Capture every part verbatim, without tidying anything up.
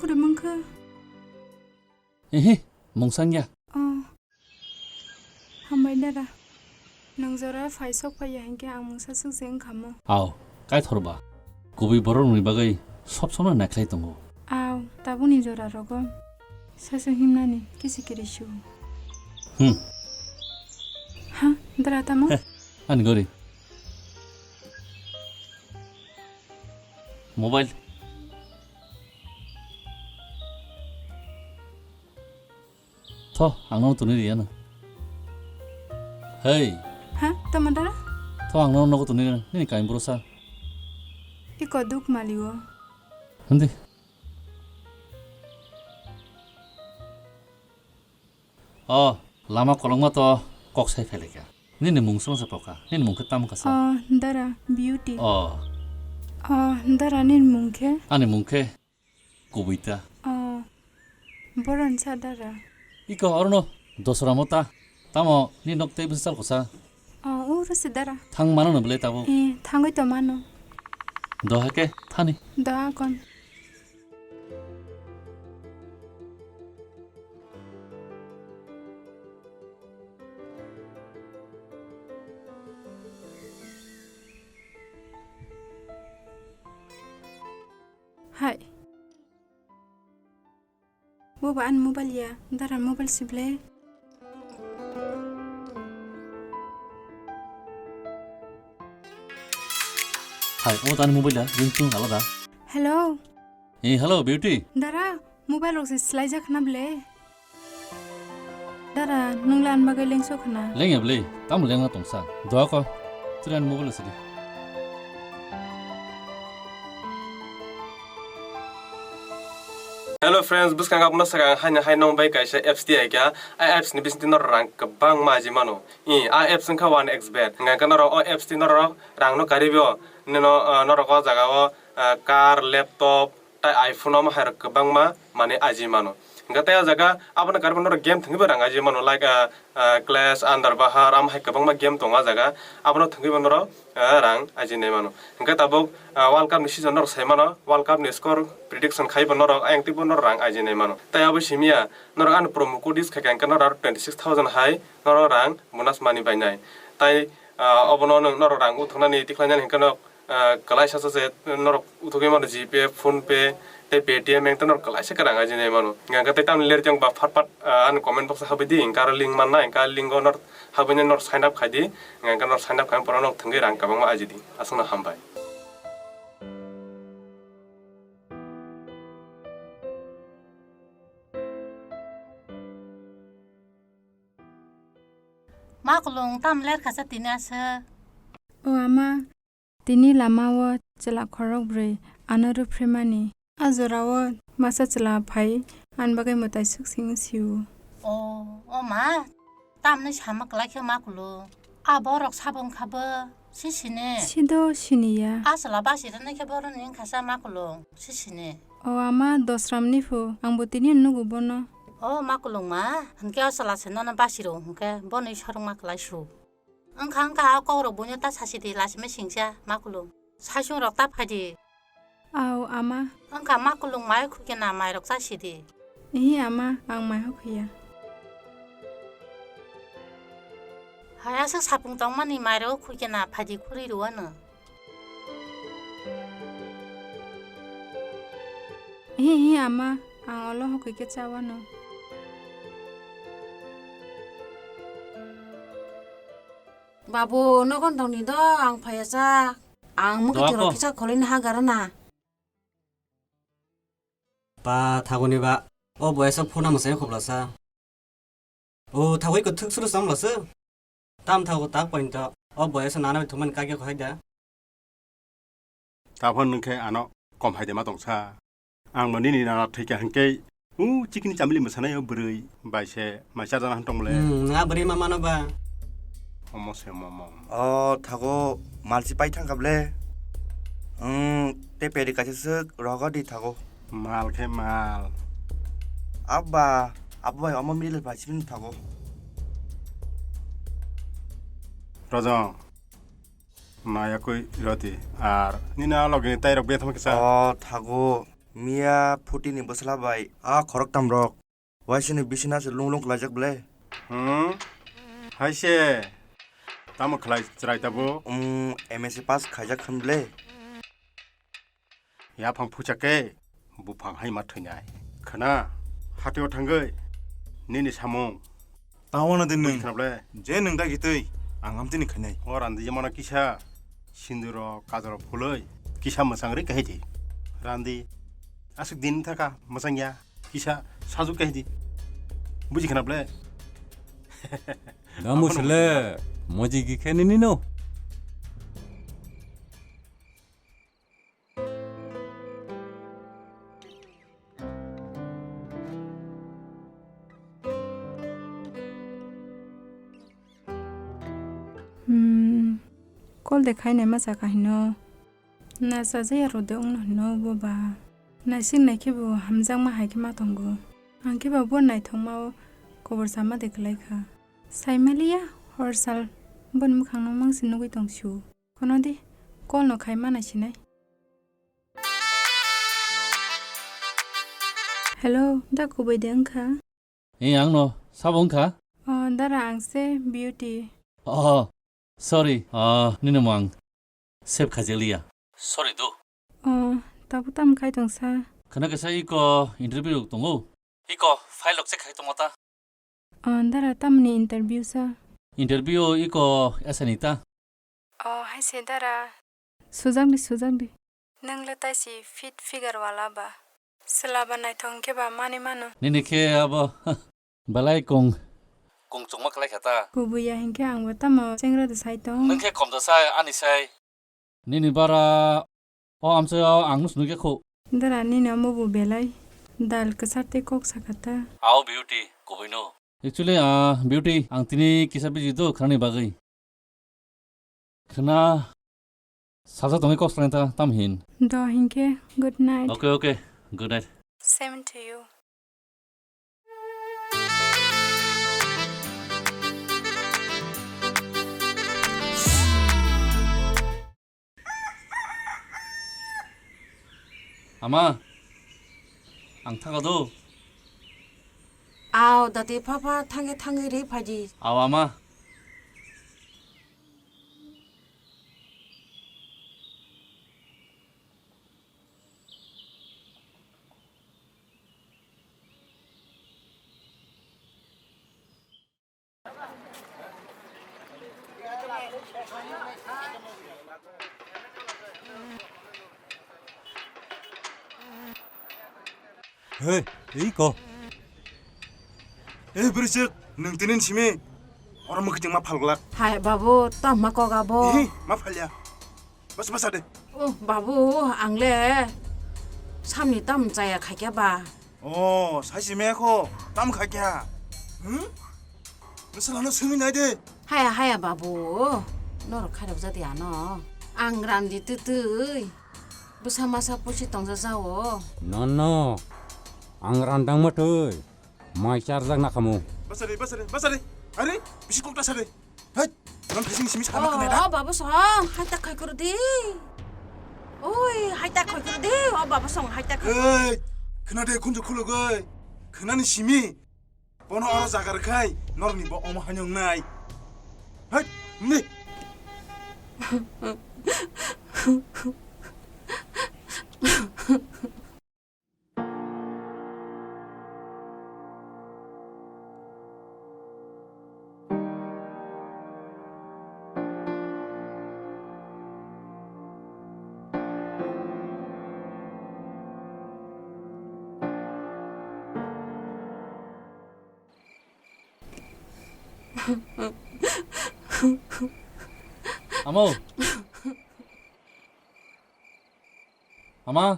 Kwrwi mankha? Ehe, mungsa wngya. Oh. Hambai dara. Nwng jora phai sok phaiya hinkhe ang mungsa swk se wngkha mo. Aw, kaithor ba. Kubui borok rokni bagwi sob somoi naikhlai tongo. Aw, tabukni jora rogo. Sasu himnani kisi kiri su. Hmm. Ha, dara tamo? Heh, ani gori. Mobile. Tho, ang nono tuni riya na. Hey. Ha, tamo dara? Tho, ang nono nogo tuni riya na. Nini kain bro sa. Iko duk maliwo. Hindi. Oh, lama kolokma to kok sai phailai kha. Nini mung swngsa pokha. Nini mung khe tamo kasa? Oh, dara, Beauty. Oh. Oh, dara, nini mung khe? Ani mung khe Kubui ta. Oh, boron sa dara. Iko orono dosra mo ta. Tamo ni nok tei bwsal kosa. Oh, uro se dara. Thang mano no bwle tabuk. Eh, thangwi to mano. Doha ke thani. Doha kon. Hai. Bo ba ani mobile ya, dara mobile sible. Hai, o tani mobile da, ringtone alada. Hello. Eh, hello, Beauty. Dara, mobile rok se silai jak na ble. Dara, nwng le ani bagwi lengso khna? Lengya bwle, tamo lengna tongsa. Doa ko, chwrai ani mobile sidi. Hello friends, bwskang abono swkang haino hai nong bai kaisa apps tiyai kha. A apps ni bisingtwi norok rang kwbangma aji mano. I, a apps wngkha one X bet. Hwnka khe norok o apps twi norok rang no karwi bo. Nino, ah, norok o jaga o, ah, car, laptop, tai iPhone omo hai rok kwbangma manwi aji mano. Hwnkhe tei o jaga abono karwi norok game thwngwi bo rang aji mano, like, ah, ah, Clash, Under Bahar, amo hai kwbangma game tongo o jaga. Abono thwngwi bo norok, ah, rang aji nai mano. Hwnkhe tabuk, ah, World Cup ni season norok sai mano, World Cup ni score prediction khai bo norok, ayang twi bo norok rang aji nai mano. Tai abo simi ya, norok ano promo code use khai kha hwnkhe norok aro twenty six thousand hai norok rang bonus mani bai nai. Tai, ah, obono nwng norok rang uthuknani tikhlainani hwnkhe norok ah, kwlaisa se norok uthugwi mano GPay, PhonePe, tei Paytm, eng tei norok kwlaisa kwrang aji nai mano. Hwnkhe tei tamni ler jang ba phat phat, ah, ani comment box o habwi di, hwnkhe aro link manna, hwnkhe link o norok habwi nai norok sign up khai di, hwnkhe norok sign up khai pora norok thwngwi rang kwbangma aji di. Aswkno hambai. Ma Kulung, tam ler kha sa tini aswk? O ama, tini lama o chwla khorok brwi ano rwphremani. A jora o masa chwla phai ani bagwi mwtai swk sing sio. O, o ma, tamni sama kwlai khe Ma Kulung. A borok sabo wngkha bo, si sini. Sido siniya. A chwla basi rwni khe boroni wngkha sa Ma Kulung, si sini. O ama, Dosramni phu, ang bo tini nugo bono. O Ma Kulung ma, hwnkhe o chwla se nono basi rw hwnkhe bono sorok ma kwlai su. Wngkha wngkha, a kokrok buino ta sasi di, lachimai singsa Ma Kulung. Saichung rok ta phai di. Au, ama. Wngkha Ma Kulung mai khukena mairok cha sidi. Ihi, ama, ang mai hokhiya. Hai aswk sapung tongmani mairok khukena phaidi khuri rwano. Ihi, ihi, ama, ang olo hokhi khe chawano. Babu, nogon tongni do, ang phaiya cha. Ang mukitwrok kisa kholwi naha garana. Pa thaguni ba, o boyasa phone mwsai khobla sa. O thagwi kwthwk suru samla sa. Tam thago tak point to, o boyasa nana thumani kagya khoi da. Taphon nwng khe ano kom hai de ma tong sa. Ang bo nini nana thwikha hwnkhe, u chikini chamili mwsanaio bwrwi bai se mai charjana hwn tong le. Hmm, nga bwrwi ma mano ba. Omo se omo, omo, omo. O thago malsi pai thangkha ble. Hmm, te peri kaisa swk rogo di thago. Mal khe mal. Abba, abba bai omo middle pai sibini thago. Rojong. Nayakwi rodi ar nini a logini tairok betham kisa. O thago. Miya phuti ni bwsla bai a khoroktham rok waisini bisina se lung lung khlaijak ble. Hmm? Hai se. Tamo khlai chwrai tabo? Um, M S C pass khaijak khan ble. Yaphang phucha khe buphang hai ma thwinai. Khna, hatio thangwi nini samung. Tamo na din nung. Khna ble. Je nung da gitwi, ang amtini khainai. O randi jemana kisa. Sinduro kajaro phuloi kisa mwchang ri kahidi. Randi aswk din thaka mwchang ya kisa sajuk kahidi. Buji khna ble. Namu sele moji gi khe nini no. Hmm, call de khainai ma chaka hino. Na chajaya rode wngno hino bo ba. Naising nai khe bo hamjakma hai khe ma tongo. Ang khe ba bo naithokma o kobor sama de kwlai kha. Saimaliya hor sal boni mwkhangno mangsi nugwi tong sio. Kono di, call no khai ma naisinai. Hello, da kubui de wngkha? Ee, ang no, sabo wngkha? O, dara, ang se Beauty. Oh, sorry, ah, nini mung save khaijak liya. Sorry do. O, tabuk tamo khai tong sa? Khana kaisa iko interview rok tongo. Iko file rok check khai tongma ta. O, dara, tamni interview sa? Interview iko S N I ta. O, hai se dara. Sujak di, sujak di. Nwng le taisi fit figure wala ba. Swla ba naithok hwnkhe ba mani mano. Nini khe abo belai kung, kung chukma kwlai kha ta. Kubui ya hinkhe ang bo tamo chengra da sai tong. Nwng khe kom da sai, ani sai. Nini bara o amchai o ang nung swnwi khe khu. Dara nini omo bo belai dal kwchar tei kok sakha ta. Ao Beauty, kubui no. Actually, ah, Beauty, ang tini kisa busy do khnani bagwi. Khna saja tongwi kok swlai ta tam hin. Do hinkhe, good night. Okay, okay, good night. Same to you. Ama, ang thaga do. Ao, dati pha pha thangwi thangwi ri phaidi. Ao, ama. Hei, iko. Ei, bwrwisuk, nwng tinin simi oro mwkhwtwng ma phalglak. Hai, babu, tamo ma kok abo? Ei, ma phalya. Bas, bas, ade. Oh, babu, ang le samni tam chaya khaikya ba. Oh, saisi mekho, tam khaikya. Hmm? Nusala no simi nai de. Haya, haya, babu. Norok khairok jadi ano. Ang randi tutui. Bwsa masa pusi tongja jao. No, no. Ang randang matui. Mai charjak na khamu. Basari, basari, basari. Are, bisi kokta sari. Hei, non thasing simi sama kene da. Oh, babu song, hai tak khai kuru di. Oi, hai tak khai kuru di. Oh, babu song, hai tak khai. Hei, khna de khunju khulugoi. Khnani simi. Bono oro jaga rwkhai, norokni bo omo haino wngnai. Hei, ni. Amo. Ama.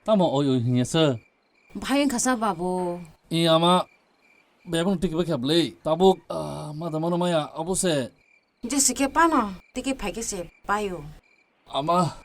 Tamo oi oi hinya se. Bhai wngkha sa babu. I ama. Bebang tiki bakha blei. Tabuk, ah, mada mano maya, abo se. Jesi khe pano, tiki phai khe se paio. Ama,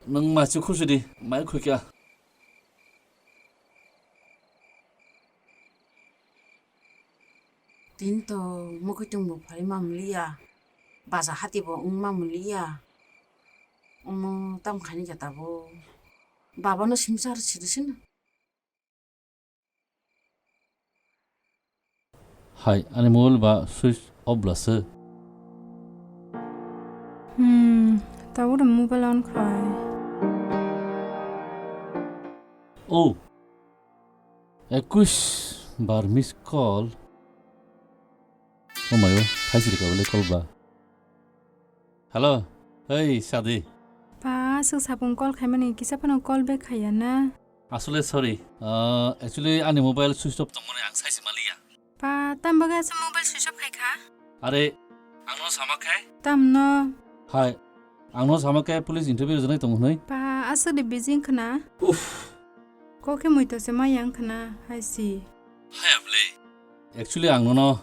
nwng maichu khusi di, mai khukya. Tin to mokoi tongbo phai ma mliya. Baja hati bo wngma muliya. Omo tam khaini jata bo. Baba no simsa ar siri sino. Hai, ani mobile ba switch off bwlasa. Hmm, tabuk mobile on khai. Oh, ekush bar miss call. Oh my God, hai siri ka bole call ba. Hello, hey, Sadi. Pa, aswk sapung call khaimani kisa phano call back khaiya na? Asole sorry. Ah, actually, ani mobile switch off tongmani ang saisi maliya. Pa, tam bagwi aswk mobile switch off khaikha? Are, ang no sama khe? Tam no? Hai, ang no sama khe police interview rwjaknai tongo hwnwi? Pa, aswk de busy wngkha na? Uff. Kok khe muitu se maya wngkha na, hai si. Hai abole. Actually, ang nono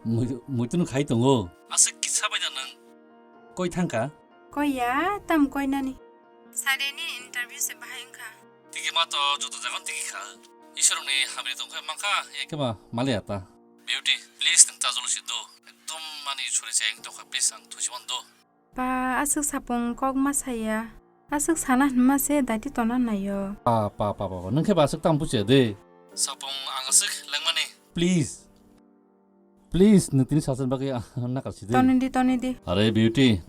mui-, muitu no khai tongo. Aswk kisa bai da nwng. Koi thangkha? Koi ya, tam koi nani. Sari ni interview se bahai wngkha. Tigi ma to joto jagan tigi kha. Isor ni hamri tongkha mangkha, ya khe ba mali ata. Beauty, please nwng ta jolo si do. Ekdom mani suri se wng tongkha, please ang thusi man do. Pa, aswk sapung kok ma saya. Aswk sana hwnma se daiti tona naio. Pa, pa, pa, pa, pa. Nwng khe ba aswk tamo buchiya de. Sapung ang aswk lengmani. Please. Please, nwng tini sasan bagwi nakar si de. Toni di, toni di. Are Beauty.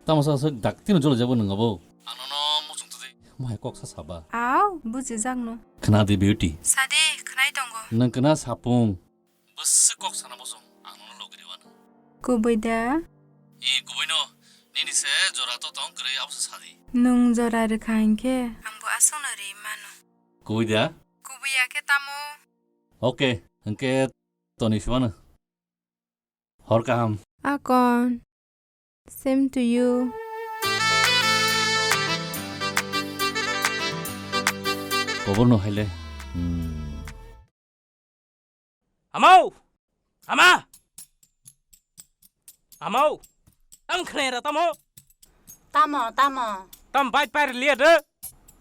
Tamo sa aswk daktino jolo jabo nwng abo. Ang nono muchung twi. Mo hai kok sa saba. Aw, bujijakno. Khna di Beauty. Sadi, khnai tongo. Nwng khna sapung. Bwswk kok sana bosong, ang nono logi rwano. Kubui da? I, kubui no. Nini se jora to tong kwrwi, abo se sadi. Nwng jora rwkha hinkhe, angbo aswkno rwi mano. Kubui da? Kubui ya khe tamo? Okay, hinkhe toni swano. Hor kaham. Akon. Same to you. Koborno haile. Hmm. Amau! Ama! Amau! Ang khnai ra tamo? Tamo, tamo. Tam bike pair liya de?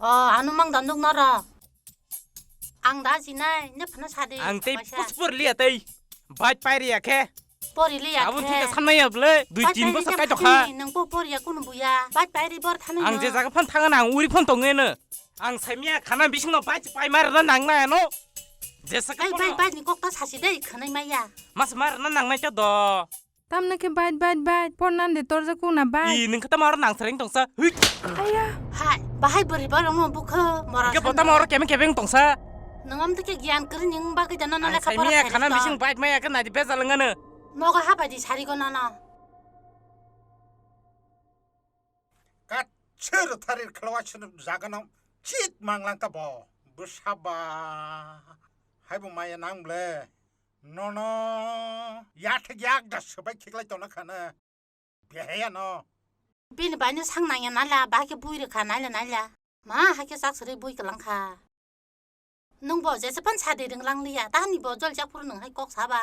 O, anu mang danduk noro. Ang da jinai, ne phano sadi. Ang tei kaisa puspor liya tei. Bike pair ya khe. Pori liya khe. Abun thika sanai ya ble. Dui tin bosor kai tokha. Nang po pori ya kunu buya. Bike pair bor thanai. Ang je jaga phan thangana ang uri phan tongeno. Ang saimia khana bisingno bai pai marna nangnai ano. Jesa ka. Bai, bai, bai ni kok ta sasi dei khwnai maya. Mas marna nangnai ta do. Tamna khe bai, bai, bai, por nan de torja kuna bai. I nung kata mar nang sereng tongsa. Hui. Aya. Hai, bahai bori bar mo bukha mora. Ke bota mora keme kebeng tongsa. Nangam te ke gyan kri ning bagwi jana na lekha pora. Saimia khana bising bai maya ka nadi beza langana. Noga ha bai di sari go nana. Kachir tharir khlowa chwng jagano chit manglang ta bo. Bwsaba. Haibo maya nang ble. Nono yathek yak da swbai khiklai tona khana. Behaya no. Bini bai no sang nangya nala, ba khe bui rwkha naila naila. Ma ha khe chak sari bui kwlang kha. Nwng bo jesa phan sadi rwng lang liya, tani bo jol jak phuru nwng hai kok saba.